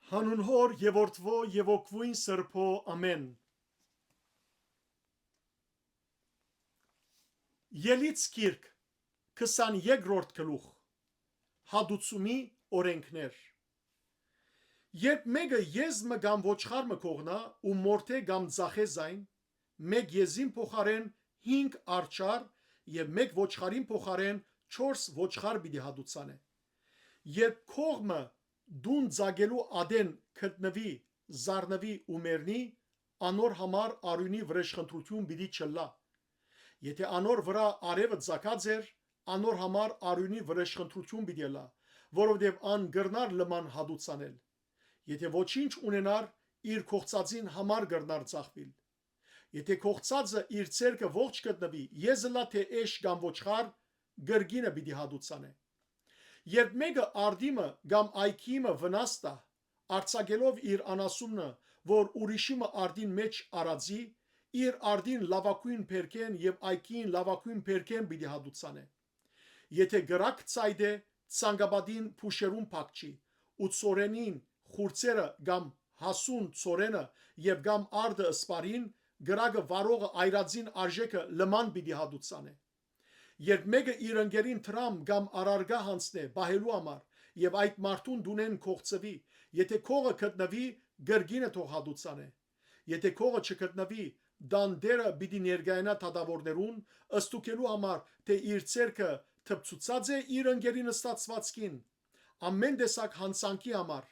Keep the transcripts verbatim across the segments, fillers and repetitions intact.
Հանուն Հօր եւ Որդւոյ եւ Ոգւոյն Սրբոյ, ամէն։ Ելից գիրք, քսաներկրորդ գլուխ։ Հատուցումի օրէնքներ։ Երբ մէկը եզմը կամ ոչխար մը կողնայ ու մորթէ կամ ձախէ զայն, մէկ եզին փոխարէն հինգ արջառ եւ մէկ ոչխարին փոխարէն չորս ոչխար պիտի հատուցանէ։ Երբ կողմը տուն ձագելու ատեն գտնուի, զարնուի ու մեռնի, անոր համար արիւնի վրէժխնդրութիւն պիտի չըլլայ։ Եթէ անոր վրայ արեւը ձագած էր, անոր համար արիւնի վրէժխնդրութիւն պիտի ըլլայ, որովհետեւ ան կրնար լման հատուցանել։ Եթէ ոչինչ ունենար, իր կողցածին համար կրնար ձախուիլ։ Եթէ կողցածը իր ձեռքը ողջ գտնուի, եզը լայ թէ էշ կամ ոչխար, կրկինը պիտի հատուցանէ։ Երբ մէկը արտի մը կամ այգի մը վնաս տայ, արձակելով իր անասունը, որ ուրիշի մը արտին մէջ արածի, իր արտին լաւագոյն բերքէն եւ այգիին լաւագոյն բերքէն պիտի հատուցանէ։ Եթէ կրակ ցայտէ, ցանկապատին փուշերուն փակչի, ու ցորենին խուրձերը կամ հասուն ցորենը եւ կամ արտը սպարին, կրակը վառողը այրածին արժէքը լման պիտի հատուցանէ։ Երբ մէկը իր ընկերին դրամ կամ առարկայ յանձնէ պահելու համար եւ այդ մարդուն տունէն կողցուի, եթէ կողը գտնուի, կրկինը թող հատուցանէ։ Եթէ կողը չգտնուի, տան տէրը պիտի ներկայանայ դատաւորներուն, ստուգելու համար թէ իր ձեռքը թփծուցած է իր ընկերին ստացուածքին։ Ամէն տեսակ յանցանքի համար,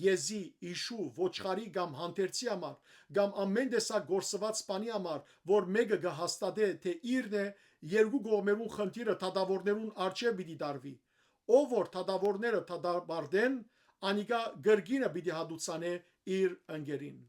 եզի, իշու, ոչխարի կամ հանդերձի համար, կամ ամէն տեսակ կորսուած բանի համար, որ մէկը կը հաստատէ թէ իրն է, երկու կողմերուն խնդիրը դատաւորներուն առջեւ պիտի տարուի։ Ով որ դատաւորները դատապարտեն, անիկա կրկինը պիտի հատուցանէ իր ընկերին։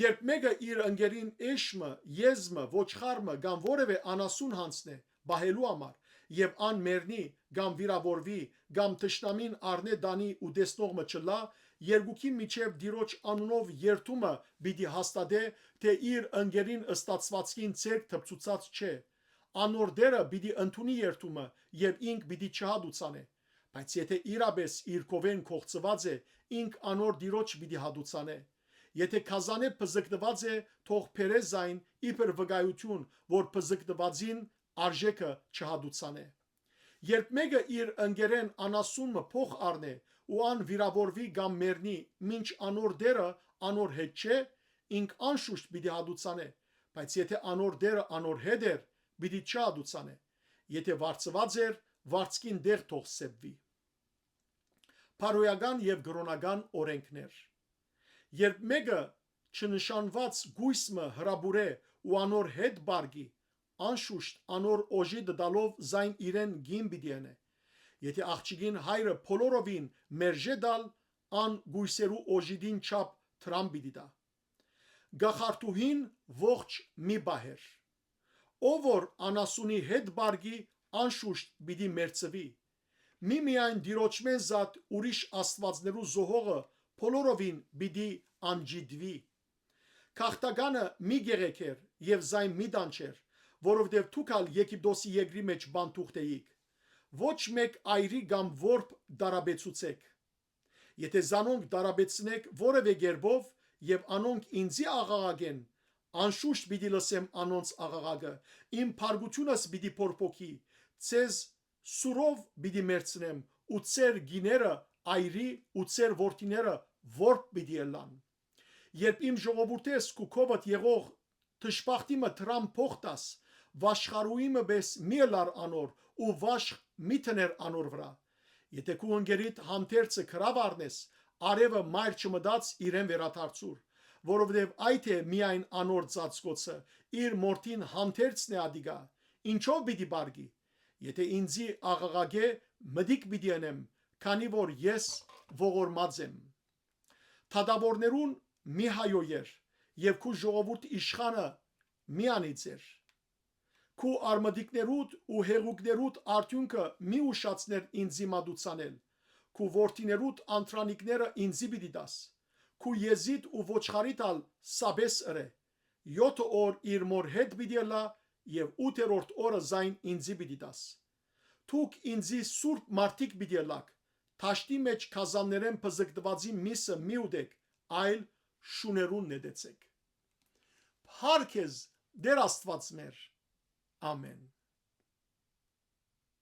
Երբ մէկը իր ընկերին էշ մը, եզ մը, ոչխար մը կամ որեւէ անասուն յանձնէ պահելու համար, եւ ան մեռնի կամ վիրաւորուի կամ թշնամին առնէ տանի ու տեսնող մը չըլլայ, երկուքին միջեւ Տիրոջ անունով երդումը պիտի հաստատէ թէ իր ընկերին ստացուածքին ձեռք թփծուցած չէ։ Անոր տէրը պիտի ընդունի երդումը եւ ինք պիտի չհատուցանէ։ Բայց եթէ իրապէս իր քովէն կողցուած է, ինք անոր Տիրոջ պիտի հատուցանէ։ Եթէ գազանէ բզկտուած է, թող բերէ զայն իբր վկայութիւն, որ բզկտուածին արժէքը չհատուցանէ։ Երբ մէկը իր ընկերէն անասուն մը փող առնէ ու ան վիրաւորուի կամ մեռնի, մինչ անոր տէրը անոր հետ չէ, ինք անշուշտ պիտի հատուցանէ, բայց եթէ անոր տէրը անոր հետ էր, պիտի չհատուցանէ։ Եթէ վարձուած էր, վարձքին տեղ թող սեպուի։ Բարոյական եւ կրօնական օրէնքներ։ Երբ մէկը չնշանուած կոյս մը հրապուրէ ու անոր հետ պարկի, անշուշտ անոր օժի տալով զայն իրեն կին պիտի ընէ։ Եթէ աղջիկին հայրը բոլորովին մերժէ տալ, ան կոյսերու օժիտին չափ դրամ պիտի տայ։ Կախարդուհին ողջ մի պահեր։ Ով որ անասունի հետ պարկի, անշուշտ պիտի մեռցուի։ Միմիայն Տիրոջմէն զատ ուրիշ աստուածներու զոհողը բոլորովին պիտի անջիտուի։ Գաղթականը մի կեղեքեր եւ զայն մի տանջեր, որովհետեւ դուք ալ Եգիպտոսի երկրի մէջ պանդուխտ էիք։ Ոչ մէկ այրի կամ որբ տարապեցուցէք։ Եթէ զանոնք տարապեցնէք որեւէ կերպով եւ անոնք ինծի աղաղակեն, անշուշտ պիտի լսեմ անոնց աղաղակը, իմ փառքութիւնս պիտի փորփոքի, ձեզ սուրով պիտի մեռցնեմ ու ձեր կիները այրի ու ձեր որդիները որբ պիտի ըլլան։ Երբ իմ ժողովուրդէս քու քովդ եղող դժբախտի մը դրամ փող տաս, վաշխարուի մը պէս մի ըլլար անոր ու վաշխ մի դներ անոր վրայ։ Եթէ քու ընկերիդ հանդերձը գրաւ առնես, արեւը մայր չմտած իրեն վերադարձուր, որովհետեւ այդ է միայն անոր ծածկոցը, իր մորթին հանդերձն է ատիկա, ինչով պիտի պարկի։ Եթէ ինծի աղաղակէ, մտիկ պիտի ընեմ, քանի որ ես ողորմած եմ։ Դատաւորներուն մի հայոյեր եւ քու ժողովուրդ իշխանը մի անիծեր։ Քու արմատիկներուդ ու հեղուկներուդ արդիւնքը մի ուշացներ ինծի մատուցանել, քու որդիներուդ անդրանիկները ինծի պիտի տաս, քու եզիդ ու ոչխարիդ ալ սաբես ըրէ, յոթը օր իր մօր հետ պիտի ըլլայ եւ ութերորդ օրը զայն ինծի պիտի տաս։ Դուք ինծի սուրբ մարդիկ պիտի ըլլաք, Դաշտի մէջ գազաններէն բզկտուածին միսը մի ուտեք, այլ շուներուն նետեցէք։ Փառք ես, Տէր Աստուած մեր։ Ամէն։